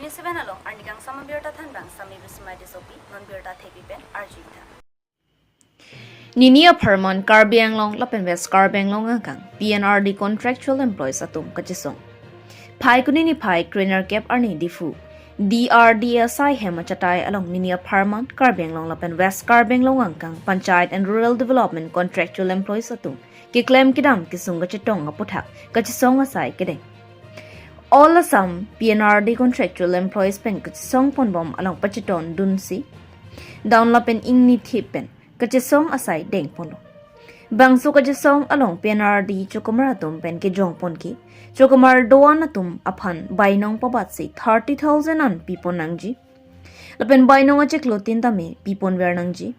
News 7 along arnigang sama birta thanbang sami bismai disopi non birta thepi pen arjitha. Ninia Pharman Karbi Anglong lapen West Karbi Anglong angkang PNRD contractual employees atum kachisong. Phai kunini phai trainer cap arni difu. DRDSI hema chatai along Ninia Pharman Karbi Anglong lapen West Karbi Anglong angkang Panchayat and Rural Development contractual employees atum. Ki claim kidam kisung kachitong aputhak kachisong asai kedeng. All Assam PNRD contractual employees pen kachisong ponbom along pachiton dunsi. Down lapen ingni thipen kachisong asai deng pono. Bangsu kachisong along PNRD chokomar atum pen ke jong pon ki. Chokomar doan atum aphan bainong pabat si 30,000 an pipon nangji. Lapen bainong achek lotin tame pipon ver nangji.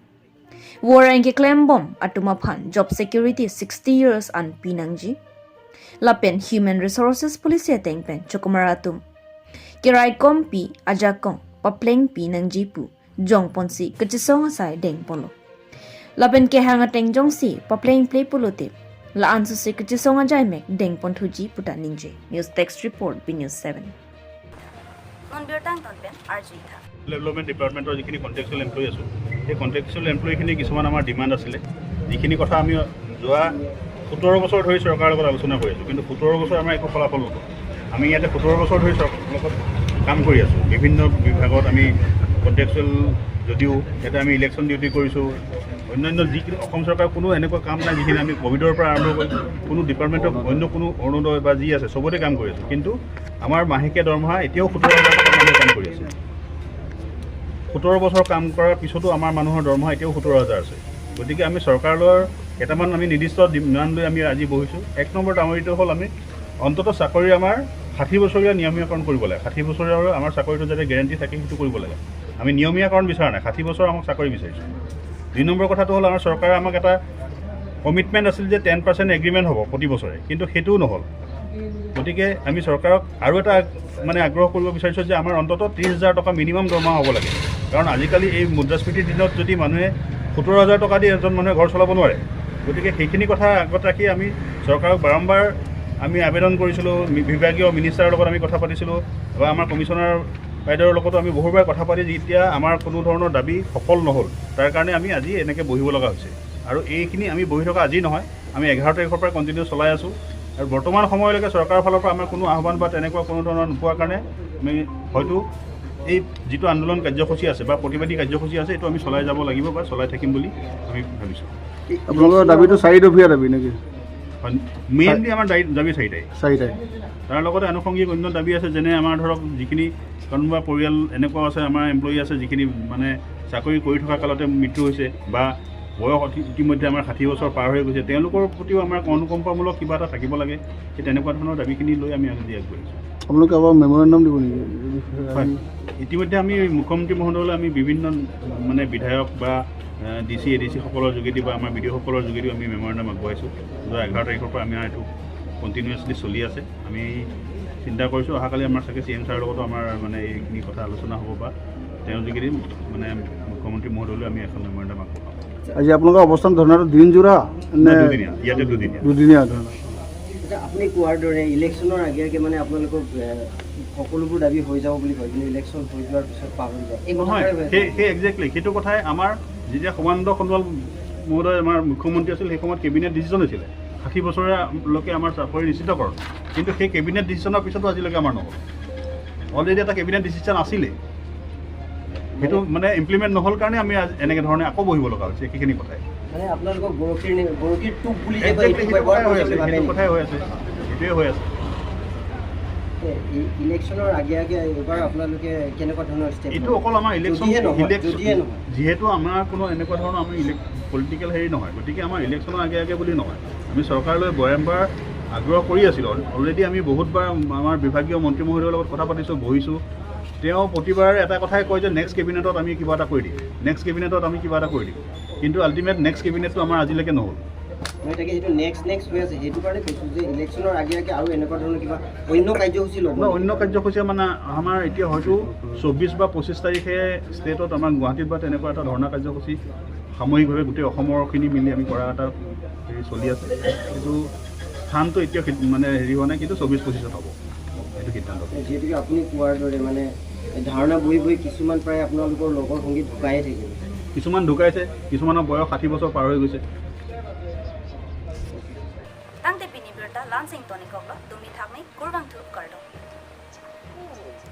War ang ke claim bom atum aphan job security 60 years an pinangji. Lapen human resources policy ateng pen chokomar atum. Kirai kom pi ajakong papleng pi nangji pu jong ponsi kachisong asai deng polo. Lapen ke hanga teng jong si papleng play pulote. La ansu si kachisong ajai mek deng pon thuji puta ninje. News text report B News 7. Non birtang ton pen arjitha. Development ডিপাৰ্টমেণ্টৰ যিখিনি contractual employee আছোঁ, সেই contractual এমপ্লয়ীখিনি কিছুমান আমাৰ demand আছিলে, যিখিনি কথা আমি যোৱা 17 বছৰ ধৰি চৰকাৰৰ লগত আলোচনা কৰি আছোঁ। কিন্তু 17 বছৰ আমাৰ একো ফলাফল নহ'ল। আমি ইয়াতে 17 বছৰ ধৰি চৰকাৰৰ লগত কাম কৰি আছোঁ। বিভিন্ন বিভাগত আমি কণ্ট্ৰেকচুৱেল যদিও ইয়াতে আমি ইলেকশ্যন ডিউটি কৰিছোঁ, অন্যান্য যিখিনি অসম চৰকাৰৰ কোনো এনেকুৱা কাম নাই যিখিনি আমি ক'ভিডৰ পৰা আৰম্ভ কৰি কোনো ডিপাৰ্টমেণ্টক অন্য কোনো অৰুণোদয় বা যি আছে চবতে কাম কৰি আছোঁ। কিন্তু আমাৰ মাহেকীয়া দৰমহা এতিয়াও 17 হাজাৰ টকা। মানুহে কাম কৰি আছে, 17 বছৰ কাম কৰাৰ পিছতো আমাৰ মানুহৰ দৰমহা এতিয়াও 17 হাজাৰ আছে। গতিকে আমি চৰকাৰলৈ কেইটামান আমি নিৰ্দিষ্ট ডিমাণ্ড লৈ আমি আজি বহিছোঁ। এক নম্বৰ দাবীটো হ'ল আমি অন্ততঃ চাকৰি আমাৰ 60 বছৰীয়া নিয়মীয়াকৰণ কৰিব লাগে। 60 বছৰীয়া আমাৰ চাকৰিটো যাতে গেৰেণ্টি থাকে, সেইটো কৰিব লাগে। আমি নিয়মীয়াকৰণ বিচৰা নাই, 60 বছৰ আমাক চাকৰি বিচাৰিছোঁ। দুই নম্বৰ কথাটো হ'ল আমাৰ চৰকাৰে আমাক এটা কমিটমেণ্ট আছিল যে 10% এগ্ৰিমেণ্ট হ'ব প্ৰতি বছৰে, কিন্তু সেইটোও নহ'ল। গতিকে আমি চৰকাৰক আৰু এটা মানে আগ্ৰহ কৰিব বিচাৰিছোঁ যে আমাৰ অন্ততঃ 30 হাজাৰ টকা মিনিমাম দৰমহা হ'ব লাগে। কাৰণ আজিকালি এই মুদ্ৰাস্ফীতিৰ দিনত যদি মানুহে 17 হাজাৰ টকা দি এজন মানুহে ঘৰ চলাব নোৱাৰে। গতিকে সেইখিনি কথা আগত ৰাখি আমি চৰকাৰক বাৰম্বাৰ আমি আবেদন কৰিছিলোঁ। বিভাগীয় মিনিষ্টাৰৰ লগত আমি কথা পাতিছিলোঁ বা আমাৰ কমিশ্যনাৰ বাইদেউৰ লগতো আমি বহুবাৰ কথা পাতি যেতিয়া আমাৰ কোনো ধৰণৰ দাবী সফল নহ'ল, তাৰ কাৰণে আমি আজি এনেকৈ বহিব লগা হৈছে। আৰু এইখিনি আমি বহি থকা আজি নহয়, আমি 11 তাৰিখৰ পৰা কণ্টিনিউ চলাই আছোঁ। আৰু বৰ্তমান সময়লৈকে চৰকাৰৰ ফালৰ পৰা আমাৰ কোনো আহ্বান বা তেনেকুৱা কোনো ধৰণৰ নোপোৱাৰ কাৰণে আমি হয়তো এই যিটো আন্দোলন কাৰ্যসূচী আছে বা প্ৰতিবাদী কাৰ্যসূচী আছে, এইটো আমি চলাই যাব লাগিব বা চলাই থাকিম বুলি আমি ভাবিছোঁ। আপোনালোকৰ দাবীটো চাৰিদফীয়া দাবী নেকি? মেইনলি আমাৰ দাবী চাৰিটাই। চাৰিটাই। তাৰ লগতে আনুষংগিক অন্য দাবী আছে, যেনে আমাৰ ধৰক যিখিনি কোনোবা পৰিয়াল এনেকুৱাও আছে, আমাৰ এমপ্লয়ী আছে, যিখিনি মানে চাকৰি কৰি থকা কালতে মৃত্যু হৈছে বা বয়স ইতিমধ্যে আমাৰ 60 বছৰ পাৰ হৈ গৈছে, তেওঁলোকৰ প্ৰতিও আমাৰ অনুকম্পামূলক কিবা এটা থাকিব লাগে। সেই তেনেকুৱা ধৰণৰ দাবীখিনি লৈ আমি আজি আগবাঢ়িছোঁ। আপোনালোকে আবাৰ মেমৰেণ্ডাম দিব নেকি এই বিষয়ে? হয়, ইতিমধ্যে আমি মুখ্যমন্ত্ৰী মহোদয়লৈ আমি বিভিন্ন মানে বিধায়ক বা ডি চি, এ ডি চিসকলৰ যোগেদি বা আমাৰ বি ডি অ'সকলৰ যোগেদিও আমি মেমৰেণ্ডাম আগবঢ়াইছোঁ। যোৱা 11 তাৰিখৰ পৰা আমাৰ এইটো কণ্টিনিউৱাছলি চলি আছে। আমি চিন্তা কৰিছোঁ, অহাকালি আমাৰ চাগে চি এম ছাৰৰ লগতো আমাৰ মানে এইখিনি কথা আলোচনা হ'ব বা তেওঁৰ যোগেদি মানে মুখ্যমন্ত্ৰী মহোদয়লৈ আমি এখন মেমৰেণ্ডাম আগবঢ়াম। আজি আপোনালোকৰ অৱস্থান ধৰ্ণাটো দিনজোৰা নে? দুদিনীয়া, ইয়াতে দুদিনীয়া। দুদিনীয়া ধৰ্ণা। আচ্ছা, আপুনি কোৱাৰ দৰে ইলেকশ্যনৰ আগে আগে মানে আপোনালোকক সকলোবোৰ দাবী হৈ যাব বুলি কয়, কিন্তু ইলেকশ্যন হৈ যোৱাৰ পিছত পাহৰি যায়। এই নহয়। কথাষাৰে হৈ আছে। সেই একজেক্টলি সেইটো কথাই। আমাৰ যেতিয়া সৰ্বানন্দ সোণোৱাল মহোদয় আমাৰ মুখ্যমন্ত্ৰী আছিল, সেই সময়ত কেবিনেট ডিচিশ্যন হৈছিলে 60 বছৰলৈকে আমাৰ চাকৰি নিশ্চিতকৰণ। কিন্তু সেই কেবিনেট ডিচিশ্যনৰ পিছতো আজিলৈকে আমাৰ নহ'ল। অলৰেডি এটা কেবিনেট ডিচিশ্যন আছিলেই, সেইটো মানে ইমপ্লিমেণ্ট নহ'ল কাৰণে আমি আজি এনেকৈ ধৰণে আকৌ বহিব লগা হৈছে, সেইখিনি কথাই। মানে আপোনালোকক বৰশীৰ টোপ বুলি যে কয়, একজেক্টলি এইটো সেইটো ব্যৱহাৰ কথাই হৈ কৰিছে আছে। বুলি ভাবে সেইটো নেকি? কথাই হৈ আছে, সেইটোৱে হৈ আছে। ইলেকশ্যনৰ আগে আগে এইবাৰ আপোনালোকে কেনেকুৱা ধৰণৰ ষ্টেপ? এইটো অকল আমাৰ ইলেকশ্যন যদিহে নহয়, ইলেকশ্যন যদিহে নহয়। যিহেতু আমাৰ কোনো এনেকুৱা ধৰণৰ আমি পলিটিকেল হেৰি নহয়, গতিকে আমাৰ ইলেকশ্যনৰ আগে আগে বুলি নহয়, আমি চৰকাৰলৈ বাৰম্বাৰ আগ্ৰহ কৰি আছিলোঁ। অলৰেডি আমি বহুতবাৰ আমাৰ বিভাগীয় মন্ত্ৰী মহোদয়ৰ লগত কথা পাতিছোঁ, বহিছোঁ। তেওঁ প্ৰতিবাৰে এটা কথাই কয় যে নেক্সট কেবিনেটত আমি কিবা এটা কৰি দিম, নেক্সট কেবিনেটত আমি কিবা এটা কৰি দিম। কিন্তু আল্টিমেট নেক্সট কেবিনেটটো আমাৰ আজিলৈকে নহ'ল। মই তাকে সেইটো নেক্সট নেক্সট হৈ আছে, সেইটো কাৰণে কৈছোঁ যে ইলেকশ্যনৰ আগে আগে আৰু এনেকুৱা ধৰণৰ কিবা অন্য কাৰ্যসূচী ল'ব ন, অন্য কাৰ্যসূচী মানে আমাৰ এতিয়া হয়তো 24 বা 25 তাৰিখে ষ্টেটত আমাৰ গুৱাহাটীত বা তেনেকুৱা এটা ধৰ্ণা কাৰ্যসূচী সামূহিকভাৱে গোটেই অসমৰখিনি মিলি আমি কৰা এটা হেৰি চলি আছে। সেইটো স্থানটো এতিয়া মানে হেৰি হোৱা নাই, কিন্তু 24 25ত হ'ব, সেইটো সিদ্ধান্ত। যিহেতুকে আপুনি কোৱাৰ দৰে মানে ধাৰণা বহি বহি কিছুমান প্ৰায় আপোনালোকৰ লগৰ সংগী ঢুকায়ে থাকিল। কিছুমান ঢুকাইছে, কিছুমানৰ বয়স 60 বছৰ পাৰ হৈ গৈছে। Tangte pini birta lansing toni koklo dumi thakni kurbang thu kardo.